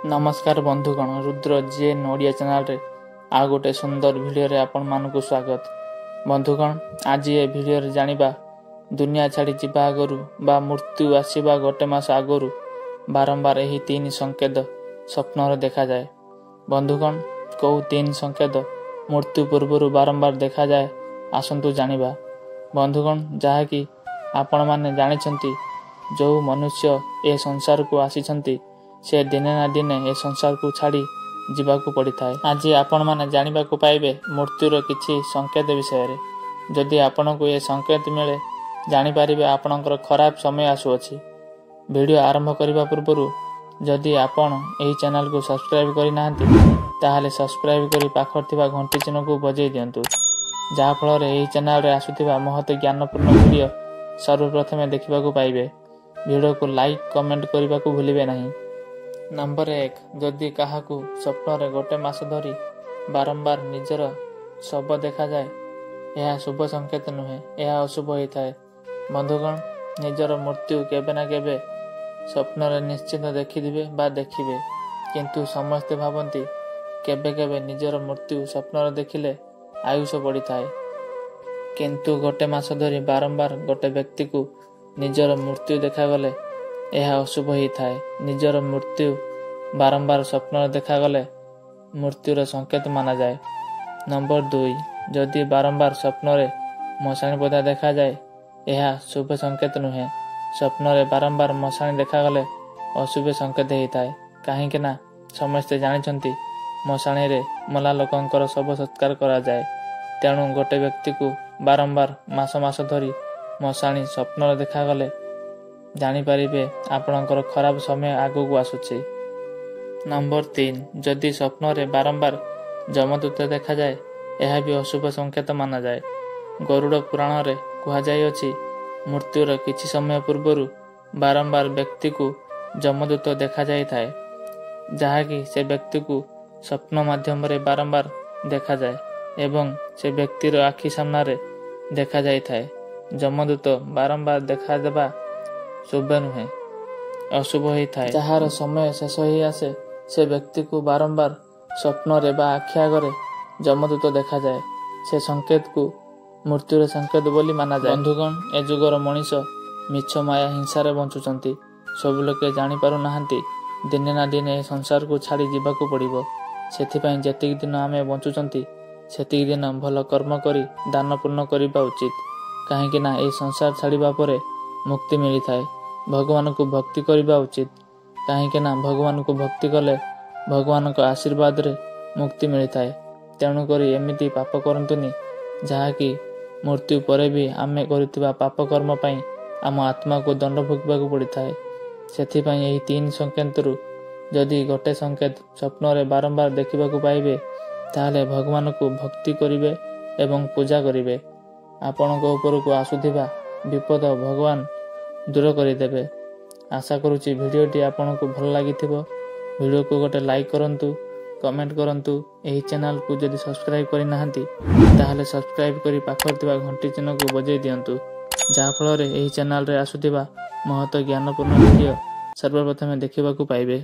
ନମସ୍କାର ବନ୍ଧୁଗଣ, ରୁଦ୍ର ଜିଏନ୍ ଓଡ଼ିଆ ଚ୍ୟାନେଲରେ ଆଉ ଗୋଟେ ସୁନ୍ଦର ଭିଡ଼ିଓରେ ଆପଣମାନଙ୍କୁ ସ୍ୱାଗତ। ବନ୍ଧୁଗଣ, ଆଜି ଏ ଭିଡ଼ିଓରେ ଜାଣିବା ଦୁନିଆ ଛାଡ଼ି ଯିବା ଆଗରୁ ବା ମୃତ୍ୟୁ ଆସିବା ଗୋଟେ ମାସ ଆଗରୁ ବାରମ୍ବାର ଏହି ତିନି ସଂକେତ ସ୍ୱପ୍ନରେ ଦେଖାଯାଏ। ବନ୍ଧୁଗଣ, କେଉଁ ତିନି ସଂକେତ ମୃତ୍ୟୁ ପୂର୍ବରୁ ବାରମ୍ବାର ଦେଖାଯାଏ, ଆସନ୍ତୁ ଜାଣିବା। ବନ୍ଧୁଗଣ, ଯାହାକି ଆପଣମାନେ ଜାଣିଛନ୍ତି, ଯେଉଁ ମନୁଷ୍ୟ ଏ ସଂସାରକୁ ଆସିଛନ୍ତି ସେ ଦିନେ ନା ଦିନେ ଏ ସଂସାରକୁ ଛାଡ଼ି ଯିବାକୁ ପଡ଼ିଥାଏ। ଆଜି ଆପଣମାନେ ଜାଣିବାକୁ ପାଇବେ ମୃତ୍ୟୁର କିଛି ସଂକେତ ବିଷୟରେ। ଯଦି ଆପଣଙ୍କୁ ଏ ସଂକେତ ମିଳେ, ଜାଣିପାରିବେ ଆପଣଙ୍କର ଖରାପ ସମୟ ଆସୁଅଛି। ଭିଡ଼ିଓ ଆରମ୍ଭ କରିବା ପୂର୍ବରୁ ଯଦି ଆପଣ ଏହି ଚ୍ୟାନେଲକୁ ସବସ୍କ୍ରାଇବ୍ କରିନାହାନ୍ତି, ତାହେଲେ ସବସ୍କ୍ରାଇବ୍ କରି ପାଖରେ ଥିବା ଘଣ୍ଟି ଚିହ୍ନକୁ ବଜାଇ ଦିଅନ୍ତୁ, ଯାହାଫଳରେ ଏହି ଚ୍ୟାନେଲରେ ଆସୁଥିବା ମହତ ଜ୍ଞାନପୂର୍ଣ୍ଣ ଭିଡ଼ିଓ ସର୍ବପ୍ରଥମେ ଦେଖିବାକୁ ପାଇବେ। ଭିଡ଼ିଓକୁ ଲାଇକ୍, କମେଣ୍ଟ କରିବାକୁ ଭୁଲିବେ ନାହିଁ। ନମ୍ବର 1, ଯଦି କାହାକୁ ସ୍ୱପ୍ନରେ ଗୋଟେ ମାସ ଧରି ବାରମ୍ବାର ନିଜର ଶବ ଦେଖାଯାଏ, ଏହା ଶୁଭ ସଂକେତ ନୁହେଁ, ଏହା ଅଶୁଭ ହୋଇଥାଏ। ବନ୍ଧୁଗଣ, ନିଜର ମୃତ୍ୟୁ କେବେ ନା କେବେ ସ୍ୱପ୍ନରେ ନିଶ୍ଚିତ ଦେଖିଥିବେ ବା ଦେଖିବେ। କିନ୍ତୁ ସମସ୍ତେ ଭାବନ୍ତି କେବେ କେବେ ନିଜର ମୃତ୍ୟୁ ସ୍ୱପ୍ନରେ ଦେଖିଲେ ଆୟୁଷ ବଢ଼ିଥାଏ। କିନ୍ତୁ ଗୋଟେ ମାସ ଧରି ବାରମ୍ବାର ଗୋଟେ ବ୍ୟକ୍ତିକୁ ନିଜର ମୃତ୍ୟୁ ଦେଖାଗଲେ ଏହା ଅଶୁଭ ହୋଇଥାଏ। ନିଜର ମୃତ୍ୟୁ ବାରମ୍ବାର ସ୍ୱପ୍ନରେ ଦେଖାଗଲେ ମୃତ୍ୟୁର ସଂକେତ ମାନାଯାଏ। ନମ୍ବର 2, ଯଦି ବାରମ୍ବାର ସ୍ୱପ୍ନରେ ମଶାଣି ପୋତା ଦେଖାଯାଏ, ଏହା ଶୁଭ ସଂକେତ ନୁହେଁ। ସ୍ୱପ୍ନରେ ବାରମ୍ବାର ମଶାଣି ଦେଖାଗଲେ ଅଶୁଭ ସଂକେତ ହେଇଥାଏ, କାହିଁକି ନା ସମସ୍ତେ ଜାଣିଛନ୍ତି ମଶାଣିରେ ମଲା ଲୋକଙ୍କର ଶବ ସତ୍କାର କରାଯାଏ। ତେଣୁ ଗୋଟେ ବ୍ୟକ୍ତିକୁ ବାରମ୍ବାର ମାସ ମାସ ଧରି ମଶାଣି ସ୍ୱପ୍ନରେ ଦେଖାଗଲେ ଜାଣିପାରିବେ ଆପଣଙ୍କର ଖରାପ ସମୟ ଆଗକୁ ଆସୁଛି। ନମ୍ବର 3, ଯଦି ସ୍ୱପ୍ନରେ ବାରମ୍ବାର ଯମଦୂତ ଦେଖାଯାଏ, ଏହା ବି ଅଶୁଭ ସଂକେତ ମାନାଯାଏ। ଗରୁଡ଼ ପୁରାଣରେ କୁହାଯାଇଅଛି, ମୃତ୍ୟୁର କିଛି ସମୟ ପୂର୍ବରୁ ବାରମ୍ବାର ବ୍ୟକ୍ତିକୁ ଯମଦୂତ ଦେଖାଯାଇଥାଏ, ଯାହାକି ସେ ବ୍ୟକ୍ତିକୁ ସ୍ୱପ୍ନ ମାଧ୍ୟମରେ ବାରମ୍ବାର ଦେଖାଯାଏ ଏବଂ ସେ ବ୍ୟକ୍ତିର ଆଖି ସାମ୍ନାରେ ଦେଖାଯାଇଥାଏ। ଯମଦୂତ ବାରମ୍ବାର ଦେଖାଦେବା ଶୁଭ ନୁହେଁ, ଅଶୁଭ ହୋଇଥାଏ। ଯାହାର ସମୟ ଶେଷ ହେଇ ଆସେ, ସେ ବ୍ୟକ୍ତିକୁ ବାରମ୍ବାର ସ୍ୱପ୍ନରେ ବା ଆଖି ଆଗରେ ଯମଦୂତ ଦେଖାଯାଏ। ସେ ସଂକେତକୁ ମୃତ୍ୟୁର ସଂକେତ ବୋଲି ମାନାଯାଏ। ବନ୍ଧୁଗଣ, ଏ ଯୁଗର ମଣିଷ ମିଛ, ମାୟା, ହିଂସାରେ ବଞ୍ଚୁଛନ୍ତି। ସବୁ ଲୋକେ ଜାଣିପାରୁନାହାନ୍ତି ଦିନେ ନା ଦିନେ ଏ ସଂସାରକୁ ଛାଡ଼ି ଯିବାକୁ ପଡ଼ିବ। ସେଥିପାଇଁ ଯେତିକି ଦିନ ଆମେ ବଞ୍ଚୁଛନ୍ତି, ସେତିକି ଦିନ ଭଲ କର୍ମ କରି ଦାନ ପୂର୍ଣ୍ଣ କରିବା ଉଚିତ, କାହିଁକି ନା ଏହି ସଂସାର ଛାଡ଼ିବା ପରେ ମୁକ୍ତି ମିଳିଥାଏ। ଭଗବାନଙ୍କୁ ଭକ୍ତି କରିବା ଉଚିତ, କାହିଁକି ନା ଭଗବାନଙ୍କୁ ଭକ୍ତି କଲେ ଭଗବାନଙ୍କ ଆଶୀର୍ବାଦରେ ମୁକ୍ତି ମିଳିଥାଏ। ତେଣୁକରି ଏମିତି ପାପ କରନ୍ତୁନି ଯାହାକି ମୃତ୍ୟୁ ପରେ ବି ଆମେ କରୁଥିବା ପାପ କର୍ମ ପାଇଁ ଆମ ଆତ୍ମାକୁ ଦଣ୍ଡ ଭୋଗିବାକୁ ପଡ଼ିଥାଏ। ସେଥିପାଇଁ ଏହି ତିନି ସଂକେତରୁ ଯଦି ଗୋଟେ ସଂକେତ ସ୍ୱପ୍ନରେ ବାରମ୍ବାର ଦେଖିବାକୁ ପାଇବେ, ତାହେଲେ ଭଗବାନଙ୍କୁ ଭକ୍ତି କରିବେ ଏବଂ ପୂଜା କରିବେ। ଆପଣଙ୍କ ଉପରକୁ ଆସୁଥିବା ବିପଦ ଭଗବାନ ଦୂର କରିଦେବେ। ଆଶା କରୁଛି ଭିଡ଼ିଓଟି ଆପଣଙ୍କୁ ଭଲ ଲାଗିଥିବ। ଭିଡ଼ିଓକୁ ଗୋଟେ ଲାଇକ୍ କରନ୍ତୁ, କମେଣ୍ଟ କରନ୍ତୁ। ଏହି ଚ୍ୟାନେଲକୁ ଯଦି ସବସ୍କ୍ରାଇବ୍ କରିନାହାନ୍ତି, ତାହେଲେ ସବସ୍କ୍ରାଇବ୍ କରି ପାଖରେ ଥିବା ଘଣ୍ଟି ଚିହ୍ନକୁ ବଜାଇ ଦିଅନ୍ତୁ, ଯାହାଫଳରେ ଏହି ଚ୍ୟାନେଲରେ ଆସୁଥିବା ମହତ ଜ୍ଞାନପୂର୍ଣ୍ଣ ଭିଡ଼ିଓ ସର୍ବପ୍ରଥମେ ଦେଖିବାକୁ ପାଇବେ।